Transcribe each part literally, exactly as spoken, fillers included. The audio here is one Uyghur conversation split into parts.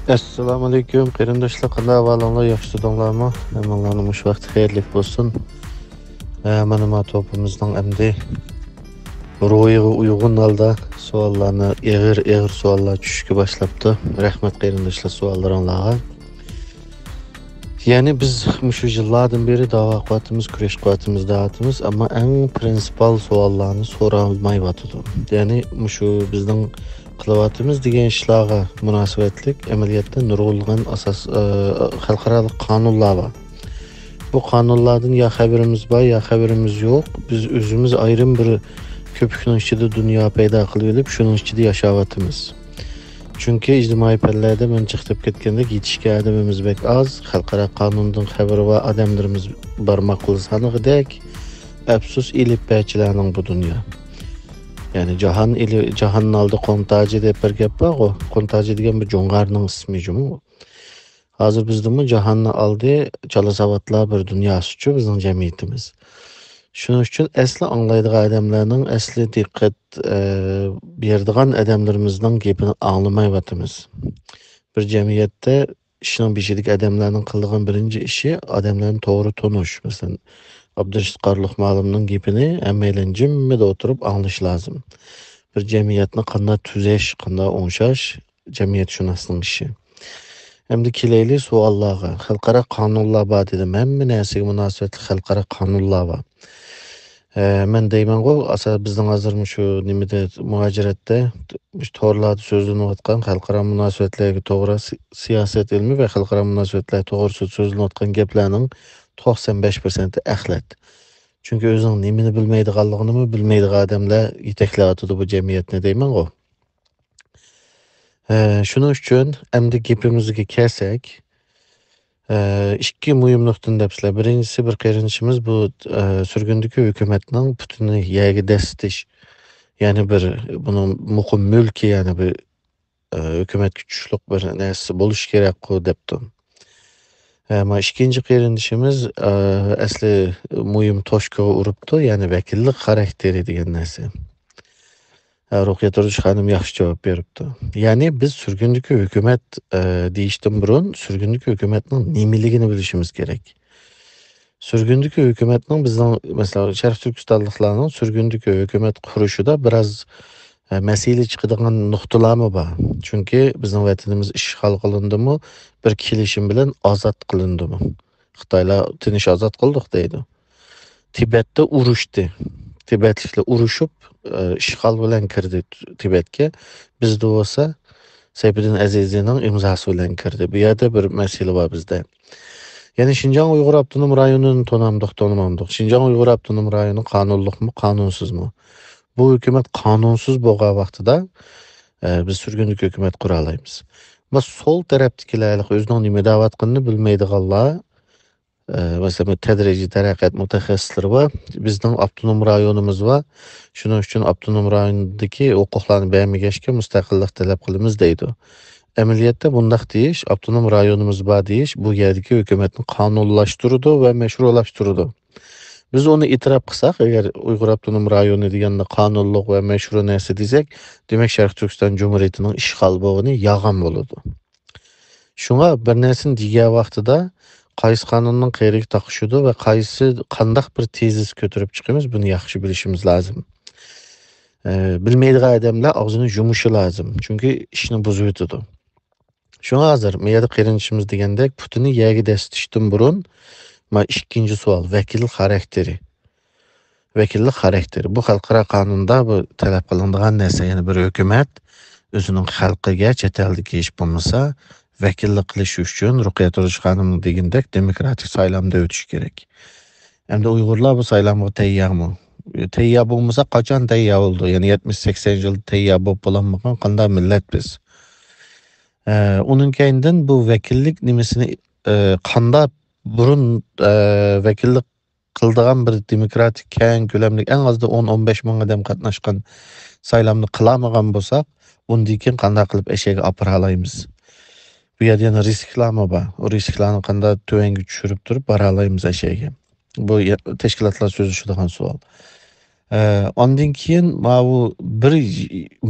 ئەسسالامۇئەلەيكۇم، قېرىنداشلار، قانداق ئەھۋالىڭلار؟ ياخشى تۇردۇڭلارمۇ؟ ھەممىڭلارنىڭ مۇشۇ ۋاقتى خەيرلىك بولسۇن. ھە، مانا ما توپىمىزنىڭ ئەمدى روھىغا ئۇيغۇن ھالدا سوئاللارنى، ئېغىر، ئېغىر سوئاللار چۈشۈشكە باشلاپتۇ. رەھمەت، قېرىنداشلار، سوئاللىرىڭلارغا. يەنى بىز مۇشۇ يىللاردىن بېرى داۋا قىلىۋاتىمىز، كۈرەش قىلىۋاتىمىز، دەۋاتىمىز، ئەمما ئەڭ پرىنسىپال سوئاللارنى سورالمايۋاتىدۇ. يەنى مۇشۇ بىزنىڭ قىلىۋاتىمىز دېگەن ئىشلارغا مۇناسىۋەتلىك ئەمەلىيەتتە نۇرغۇنلىغان ئاساس، ئە، خەلقئارالىق قانۇنلار بار. بۇ قانۇنلاردىن يا خەۋىرىمىز بار، يا خەۋىرىمىز يوق. بىز ئۆزىمىز ئايرىم بىر كۆپۈكنىڭ ئىچىدە دۇنيا پەيدا قىلىۋېلىپ، شۇنىڭ ئىچىدە ياشاۋاتىمىز. چۈنكى ئىجتىمائىي پەنلەردە مەن چىقىپ كەتكەندەك يېتىشكەن ئادىمىمىز بەك ئاز، خەلقئارا قانۇندىن خەۋىرى بار ئادەملىرىمىز بارماق قىلسا سانىغۇدەك. ئەپسۇس ئېلىپبەچىلەرنىڭ بۇ دۇنيا. يەنى جاھان ئېلى، جاھاننىڭ ئالدى قۇم تاجى دەپ بىر گەپ بارغۇ. قۇم تاجى دېگەن بىر جۇڭغارنىڭ ئىسمى جۇمۇ. ھازىر بىزدىمۇ جاھاننىڭ ئالدى چالا ساۋاتلار بىر دۇنياسىچۇ بىزنىڭ جەمئىيىتىمىز. شۇنىڭ ئۈچۈن ئەسلى ئاڭلايدىغان ئادەملەرنىڭ ئەسلى دىققەت، ئە، بېرىدىغان ئادەملىرىمىزنىڭ گېپىنى ئاڭلىمايۋاتىمىز. بىر جەمئىيەتتە ئىشنىڭ بېشىدىكى ئادەملەرنىڭ قىلىدىغان بىرىنچى ئىشى ئادەملەرنى توغرا تونۇش. مەسىلەن، ئابدۇرېشىت قارىلىق مۇئەللىمنىڭ گېپىنى ھەممەيلەن جىممىدە ئولتۇرۇپ ئاڭلىشى لازىم. بىر جەمئىيەتنى قانداق تۈزەش، قانداق ئوڭشاش، جەمئىيەتشۇناسنىڭ ئىشى. ئەمدى كېلەيلى سوئاللارغا. خەلقئارا قانۇنلار بار دېدىم. ھەممە نەرسىگە مۇناسىۋەتلىك خەلقئارا قانۇنلار بار. ئە، مەن دەيمەنغۇ، ئاسا بىزنىڭ ھازىر مۇشۇ نېمىدە، مۇھاجىرەتتە، مۇشۇ تورلاردا سۆزلىنىۋاتقان خەلقئارا مۇناسىۋەتلەرگە توغرا سى-، سىياسەت ئىلمى ۋە خەلقئارا مۇناسىۋەتلەر توغرىسىدا سۆزلىنىۋاتقان گەپلەرنىڭ توقسان بەش پىرسەنتى ئەخلەت. چۈنكى ئۆزىنىڭ نېمىنى بىلمەيدىغانلىقىنىمۇ بىلمەيدىغان ئادەملەر يېتەكلەۋاتىدۇ بۇ جەمئىيەتنى دەيمەنغۇ. ئە، شۇنىڭ ئۈچۈن ئەمدى گېپىمىزگە كەلسەك، ئە، ئىككى مۇھىم نۇقتىنى دەپسىلەر. بىرىنچىسى، بىر قېرىندىشىمىز بۇ، ئە، سۈرگۈندىكى ھۆكۈمەتنىڭ پۇتىنى يەرگە دەسسىتىش، يەنى بىر بۇنىڭ مۇقىم مۈلكى، يەنى بىر، ئە، ھۆكۈمەتكە چۈشلۈق بىر نەرسە بولۇشى كېرەكقۇ دەپتۇ. ئەمما ئىككىنچى قېرىندىشىمىز، ئە، ئەسلى مۇھىم توشكىغا ئۇرۇپتۇ، يەنى ۋەكىللىك خاراكتېرى دېگەن نەرسە. ئە، رۇقىيە تۇردۇش خانىم ياخشى جاۋاب بېرىپتۇ. يەنى بىز سۈرگۈندىكى ھۆكۈمەت، ئە، دېيىشتىن بۇرۇن سۈرگۈندىكى ھۆكۈمەتنىڭ نېمىلىكىنى بىلىشىمىز كېرەك. سۈرگۈندىكى ھۆكۈمەتنىڭ بىزنىڭ، مەسىلەن، شەرقىي تۈركىستانلىقلارنىڭ سۈرگۈندىكى ھۆكۈمەت قۇرۇشىدا بىراز، ئە، مەسىلە چىقىدىغان نۇقتىلارمۇ بار. چۈنكى بىزنىڭ ۋەتىنىمىز ئىشغال قىلىندىمۇ، بىر كېلىشىم بىلەن ئازاد قىلىندىمۇ. خىتايلار تىنچ ئازاد قىلدۇق دەيدۇ. تىبەتتە ئۇرۇشتى. تىبەتلىكلەر ئۇرۇشۇپ، ئە، ئىشغال بىلەن كىردى تىبەتكە. بىزدە بولسا سەيپىدىن ئەزىزىنىڭ ئىمزاسى بىلەن كىردى. بۇ يەردە بىر مەسىلە بار بىزدە. يەنى شىنجاڭ ئۇيغۇر ئاپتونوم رايونىنى تونامدۇق، تونىمامدۇق. شىنجاڭ ئۇيغۇر ئاپتونوم رايونى قانۇنلۇقمۇ، قانۇنسىزمۇ؟ بۇ ھۆكۈمەت قانۇنسىز بولغان ۋاقتىدا، ئە، بىز سۈرگۈندىكى ھۆكۈمەت قۇرالايمىز. ئەمما سول تەرەپتىكىلەر، ھېلىقى ئۆزىنىڭ نېمە دەۋاتقىنىنى بىلمەيدىغانلار، ئە، مەسىلەن، بۇ تەدرىجىي تەرەققىيات مۇتەخەسسىسلىرى بار، بىزنىڭ ئاپتونوم رايونىمىز بار، شۇنىڭ ئۈچۈن ئاپتونوم رايوندىكى ھوقۇقلارنى بەرمىگەچكە مۇستەقىللىق تەلەپ قىلىمىز دەيدۇ. ئەمەلىيەتتە بۇنداق دېيىش، ئاپتونوم رايونىمىز بار دېيىش، بۇ يەردىكى ھۆكۈمەتنى قانۇنلاشتۇرىدۇ ۋە مەشرۇلاشتۇرىدۇ. بىز ئۇنى ئېتىراپ قىلساق، ئەگەر ئۇيغۇر ئاپتونوم رايونى دېگەندە قانۇنلۇق ۋە مەشرۇ نەرسە دېسەك، دېمەك، شەرقىي تۈركىستان جۇمھۇرىيىتىنىڭ ئىشغال بولغىنى يالغان بولىدۇ. شۇڭا بىر نەرسىنى دېگەن ۋاقتىدا قايسى قانۇننىڭ قېرىگە تاقىشىدۇ ۋە قايسى، قانداق بىر تېزىس كۆتۈرۈپ چىقىمىز، بۇنى ياخشى بىلىشىمىز لازىم. ئە، بىلمەيدىغان ئادەملەر ئاغزىنى يۇمۇشى لازىم، چۈنكى ئىشنى بۇزۇۋېتىدۇ. شۇڭا ھازىر مۇ يەردە قېرىندىشىمىز دېگەندەك، پۇتىنى يەرگە دەسسىتىشتىن بۇرۇن، مانا ئىككىنچى سوئال، ۋەكىل خاراكتېرى. ۋەكىللىك خاراكتېرى. بۇ خەلقئارا قانۇندا بۇ تەلەپ قىلىنىدىغان نەرسە، يەنى بىر ھۆكۈمەت ئۆزىنىڭ خەلقىگە، چەت ئەلدىكى ھېچ بولمىسا، ۋەكىللىك قىلىش ئۈچۈن رۇقىيە تۇردۇش خانىمنىڭ دېگىنىدەك دېموكراتىك سايلامدا ئۆتۈشى كېرەك. ئەمدى ئۇيغۇرلار بۇ سايلامغا تەييارمۇ؟ تەييار بولمىسا، قاچان تەييار بولىدۇ؟ يەنى يەتمىش، سەكسەن يىل تەييار بولۇپ بولالمىغان قانداق مىللەت بىز؟ ئە، ئۇنىڭ كەينىدىن بۇ ۋەكىللىك نېمىسىنى، ئە، قانداق بۇرۇن، ئە، ۋەكىللىك قىلىدىغان بىر دېموكراتىك، كەڭ كۆلەملىك، ئەڭ ئازدا ئون، ئون بەش مىڭ ئادەم قاتناشقان سايلامنى قىلالمىغان بولساق، ئۇندىن كېيىن قانداق قىلىپ ئەشەگە ئاپىرالايمىز؟ بۇ يەردە يەنە رىسكلارمۇ بار. ئۇ رىسكلارنى قانداق تۆۋەنگە چۈشۈرۈپ تۇرۇپ بارالايمىز ئەشەگە؟ بۇ يە-، تەشكىلاتلار سۆزلىشىدىغان سوئال. ئە، ئاندىن كېيىن ماۋۇ بىر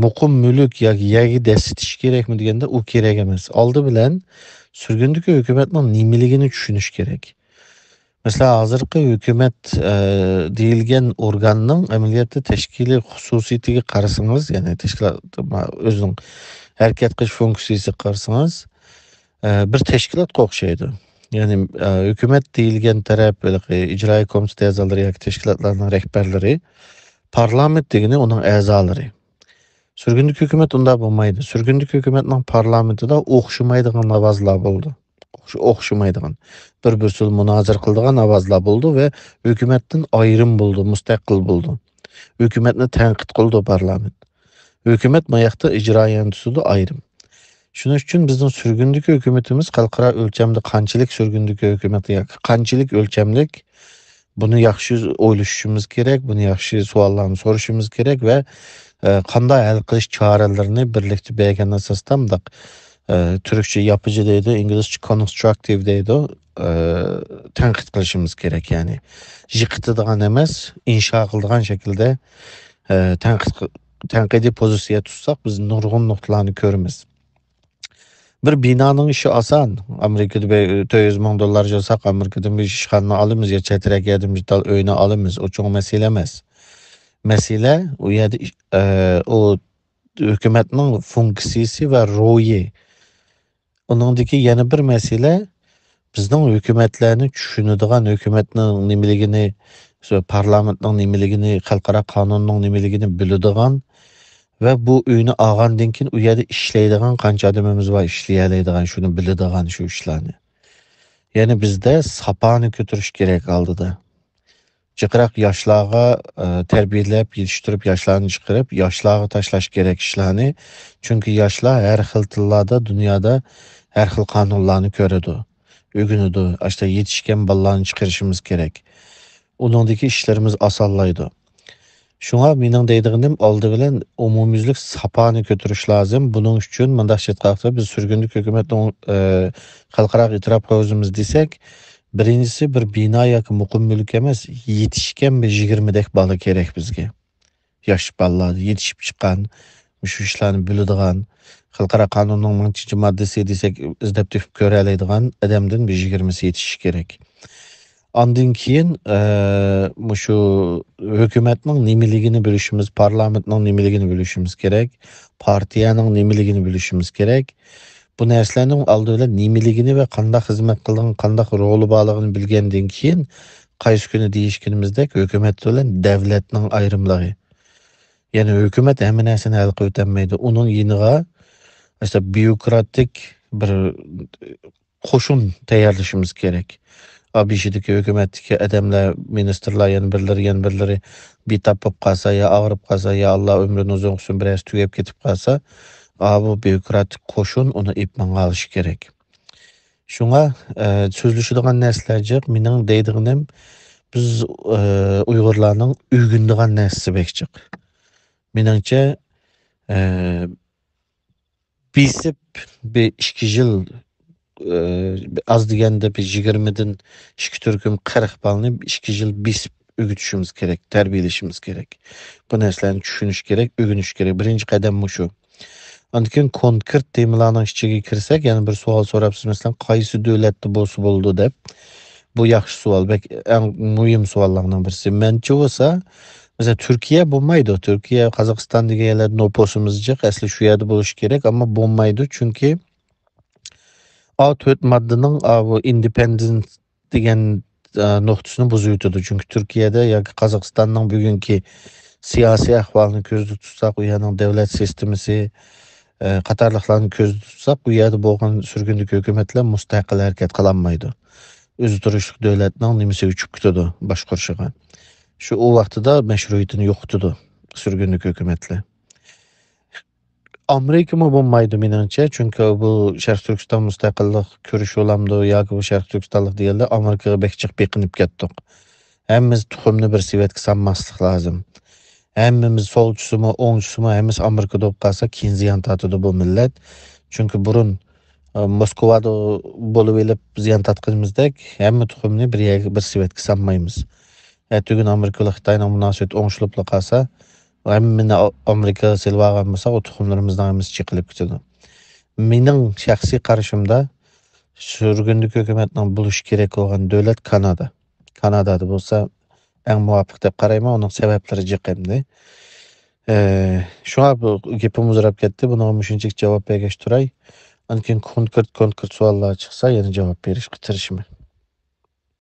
مۇقىم مۈلۈك ياكى يەرگە دەسسىتىش كېرەكمۇ دېگەندە، ئۇ كېرەك ئەمەس. ئالدى بىلەن سۈرگۈندىكى ھۆكۈمەتنىڭ نېمىلىكىنى چۈشىنىش كېرەك. مەسىلەن، ھازىرقى ھۆكۈمەت، ئە، دېيىلگەن ئورگاننىڭ ئەمەلىيەتتە تەشكىلىي خۇسۇسىيىتىگە قارىسىڭىز، يەنى تەشكىلات، ئۆزىنىڭ ھەرىكەت قىلىش فۇنكسىيىسىگە قارىسىڭىز، ئە، بىر تەشكىلاتقا ئوخشايدۇ. يەنى، ئە، ھۆكۈمەت دېيىلگەن تەرەپ، ھېلىقى ئىجرائىي كومىتېت ئەزالىرى ياكى تەشكىلاتلارنىڭ رەھبەرلىرى، پارلامېنت دېگىنى ئۇنىڭ ئەزالىرى. سۈرگۈندىكى ھۆكۈمەت ئۇنداق بولمايدۇ. سۈرگۈندىكى ھۆكۈمەتنىڭ پارلامېنتىدا ئوخشىمايدىغان ئاۋازلار بولىدۇ. ئوخش-، ئوخشىمايدىغان. بىر-بىرسى بىلەن مۇنازىرە قىلىدىغان ئاۋازلار بولىدۇ ۋە ھۆكۈمەتتىن ئايرىم بولىدۇ، مۇستەقىل بولىدۇ. ھۆكۈمەتنى تەنقىد قىلىدۇ پارلامېنت. ھۆكۈمەت ما ياقتا ئىجرائىيەنى تۇتىدۇ، ئايرىم. شۇنىڭ ئۈچۈن بىزنىڭ سۈرگۈندىكى ھۆكۈمىتىمىز خەلقئارا ئۆلچەمدە قانچىلىك سۈرگۈندىكى ھۆكۈمەت ياكى قانچىلىك ئۆلچەملىك، بۇنى ياخشى ئويلىشىشىمىز كېرەك، بۇنى ياخشى سوئاللارنى سورىشىمىز كېرەك ۋە، ئە، قانداق ھەل قىلىش چارىلىرىنى بىرلىكتە بەرگەن ئاساستا مۇنداق، ئە، تۈركچە ياپىچى دەيدۇ، ئىنگلىزچە كونستراكتىپ دەيدۇ، ئە، تەنقىد قىلىشىمىز كېرەك. يەنى يىقىتىدىغان ئەمەس، ئىنشا قىلىدىغان شەكىلدە، ئە، تەنقىد قىل-، تەنقىدىي پوزىتسىيە تۇتساق، بىز نۇرغۇن نۇقتىلارنى كۆرىمىز. بىر بىنانىڭ ئىشى ئاسان. ئامېرىكىدا بىر تۆت يۈز مىڭ دوللار يىغساق، ئامېرىكىدىن بىر ئىشخانىنى ئالىمىز يا چەترەك يەردىن بىر تال ئۆينى ئالىمىز. ئۇ چوڭ مەسىلە ئەمەس. مەسىلە ئۇ يەردە ئىش-، ئە، ئۇ ھۆكۈمەتنىڭ فۇنكسىيىسى ۋە روھى. ئۇنىڭدىكى يەنە بىر مەسىلە، بىزنىڭ ھۆكۈمەتلەرنى چۈشىنىدىغان، ھۆكۈمەتنىڭ نېمىلىكىنى، شۇ پارلامېنتنىڭ نېمىلىكىنى، خەلقئارا قانۇننىڭ نېمىلىكىنى بىلىدىغان ۋە بۇ ئۆينى ئالغاندىن كېيىن ئۇ يەردە ئىشلەيدىغان قانچە ئادىمىمىز بار، ئىشلىيەلەيدىغان، شۇنى بىلىدىغان شۇ ئىشلارنى. يەنى بىزدە ساپانى كۆتۈرۈش كېرەك ئالدىدا. جىقراق ياشلارغا، ئە، تەربىيەلەپ، يېتىشتۈرۈپ، ياشلارنى چىقىرىپ، ياشلارغا تاشلاش كېرەك ئىشلارنى. چۈنكى ياشلار ھەر خىل تىللاردا، دۇنيادا ھەر خىل قانۇنلارنى كۆرىدۇ، ئۆگىنىدۇ. ئاشۇنداق يېتىشكەن بالىلارنى چىقىرىشىمىز كېرەك. ئۇنىڭدىكى ئىشلىرىمىز ئاسانلايدۇ. شۇڭا مېنىڭ دەيدىغىنىم، ئالدى بىلەن ئومۇميۈزلۈك ساپانى كۆتۈرۈش لازىم. بۇنىڭ ئۈچۈن مۇنداقچە ئېيتقاندا، بىز سۈرگۈندىكى ھۆكۈمەتنى، ئە، خەلقئاراغا ئېتىراپ قىلىۋاتىمىز دېسەك، بىرىنچىسى، بىر بىنا ياكى مۇقىم مۈلۈك ئەمەس، يېتىشكەن بىر يىگىرمىدەك بالا كېرەك بىزگە. ياش بالىلار، يېتىشىپ چىققان، مۇشۇ ئىشلارنى بىلىدىغان، خەلقئارا قانۇننىڭ مىڭىنچى ماددىسى دېسەك، ئىزدەپ تېپىپ كۆرەلەيدىغان ئادەمدىن بىر يىگىرمىسى يېتىشىشى كېرەك. ئاندىن كېيىن، ئە، مۇشۇ ھۆكۈمەتنىڭ نېمىلىكىنى بىلىشىمىز، پارلامېنتنىڭ نېمىلىكىنى بىلىشىمىز كېرەك، پارتىيەنىڭ نېمىلىكىنى بىلىشىمىز كېرەك. بۇ نەرسىلەرنىڭ ئالدى بىلەن نېمىلىكىنى ۋە قانداق خىزمەت قىلىدىغان، قانداق رولى بارلىقىنى بىلگەندىن كېيىن، قايسى كۈنى دېيىشكىنىمىزدەك، ھۆكۈمەت بىلەن دەۋلەتنىڭ ئايرىملىقى. يەنى ھۆكۈمەت ھەممە نەرسىنى ھەل قىلىۋېتەلمەيدۇ. ئۇنىڭ يېنىغا، مەسىلەن، بيۇروكراتىك بىر قوشۇن تەييارلىشىمىز كېرەك. ئا، بېشىدىكى ھۆكۈمەتتىكى ئادەملەر، مىنىستىرلار، يەنە بىرلىرى، يەنە بىرلىرى بىتاپ بولۇپ قالسا، يا ئاغرىپ قالسا، يا ئاللا ئۆمرىنى ئۇزۇن قىلسۇن، بىرەرسى تۈگەپ كېتىپ قالسا، ئا، بۇ بيۇروكراتىك قوشۇن ئۇنى ئېلىپ ماڭالىشى كېرەك. شۇڭا، ئە، سۆزلىشىدىغان نەرسىلەر جىق. مېنىڭ دەيدىغىنىم، بىز، ئە، ئۇيغۇرلارنىڭ ئۆگىنىدىغان نەرسىسى بەك جىق. مېنىڭچە، ئە، بېسىپ بىر ئىككى يىل، ئە، ئاز دېگەندە بىر يىگىرمىدىن ئىككى تۈركۈم قىرىق بالىنى ئىككى يىل بېسىپ ئۆگىتىشىمىز كېرەك، تەربىيەلىشىمىز كېرەك. بۇ نەرسىلەرنى چۈشىنىش كېرەك، ئۆگىنىش كېرەك. بىرىنچى قەدەم مۇشۇ. ئاندىن كېيىن كونكرېت تېمىلارنىڭ ئىچىگە كىرسەك، يەنە بىر سوئال سوراپسىز، مەسىلەن، قايسى دۆلەتتە بولسا بولىدۇ دەپ. بۇ ياخشى سوئال، بەك ئەڭ مۇھىم سوئاللارنىڭ بىرسى. مەنچە بولسا، مەسىلەن، تۈركىيە بولمايدۇ. تۈركىيە، قازاقىستان دېگەن يەرلەردە نوپۇسىمىز جىق، ئەسلى شۇ يەردە بولۇشى كېرەك، ئەمما بولمايدۇ، چۈنكى ئا تۆت ماددىنىڭ، ئا، بۇ ئىندېپېندېنت دېگەن، ئە، نۇقتىسىنى بۇزۇۋېتىدۇ. چۈنكى تۈركىيەدە ياكى قازاقىستاننىڭ بۈگۈنكى سىياسىي ئەھۋالىنى كۆزدە تۇتساق، ئۇ يەرنىڭ دەۋلەت سىستېمىسى، ئە، قاتارلىقلارنى كۆزدە تۇتساق، ئۇ يەردە بولغان سۈرگۈندىكى ھۆكۈمەتلەر مۇستەقىل ھەرىكەت قىلالمايدۇ. ئۆزى تۇرۇشلۇق دۆلەتنىڭ نېمىسىگە چۈشۈپ كېتىدۇ، باشقۇرۇشىغا. شۇ ئۇ ۋاقتىدا مەشرۇئىيىتىنى يوقىتىدۇ سۈرگۈندىكى ھۆكۈمەتلەر. ئامېرىكىمۇ بولمايدۇ مېنىڭچە، چۈنكى بۇ شەرقىي تۈركىستان مۇستەقىللىق كۈرىشى بولامدۇ ياكى بۇ شەرقىي تۈركىستانلىق دېگەندە ئامېرىكىغا بەك جىق بېقىنىپ كەتتۇق. ھەممىمىز تۇخۇمنى بىر سېۋەتكە سالماسلىق لازىم. ھەممىمىز سولچىسىمۇ، ئوڭچىسىمۇ، ھەممىسى ئامېرىكىدا بولۇپ قالسا كېيىن زىيان تارتىدۇ بۇ مىللەت. چۈنكى بۇرۇن، ئە، موسكۋادا بولۇۋېلىپ زىيان تارتقىنىمىزدەك ھەممە تۇخۇمنى بىر يەرگە، بىر سېۋەتكە سالمايمىز. ئەتىگۈن ئامېرىكا بىلەن خىتاينىڭ مۇناسىۋىتى ئوڭشىلىپلا قالسا، ۋە ھەممىنى ئا-، ئامېرىكىغا سېلىۋالغان بولساق، ئۇ تۇخۇملىرىمىزنىڭ ھەممىسى چېقىلىپ كېتىدۇ. مېنىڭ شەخسىي قارىشىمدا، سۈرگۈندىكى ھۆكۈمەتنىڭ بولۇشى كېرەك بولغان دۆلەت كانادا. كانادادا بولسا ئەڭ مۇۋاپىق دەپ قارايمەن، ئۇنىڭ سەۋەبلىرى جىق ئەمدى. ئە، شۇڭا بۇ گېپىم ئۇزىراپ كەتتى، بۇنىڭغا مۇشۇنچىلىك جاۋاب بەرگەچ تۇراي. ئاندىن كېيىن كونكرېت، كونكرېت سوئاللار چىقسا، يەنە جاۋاب بېرىشقا تىرىشىمەن.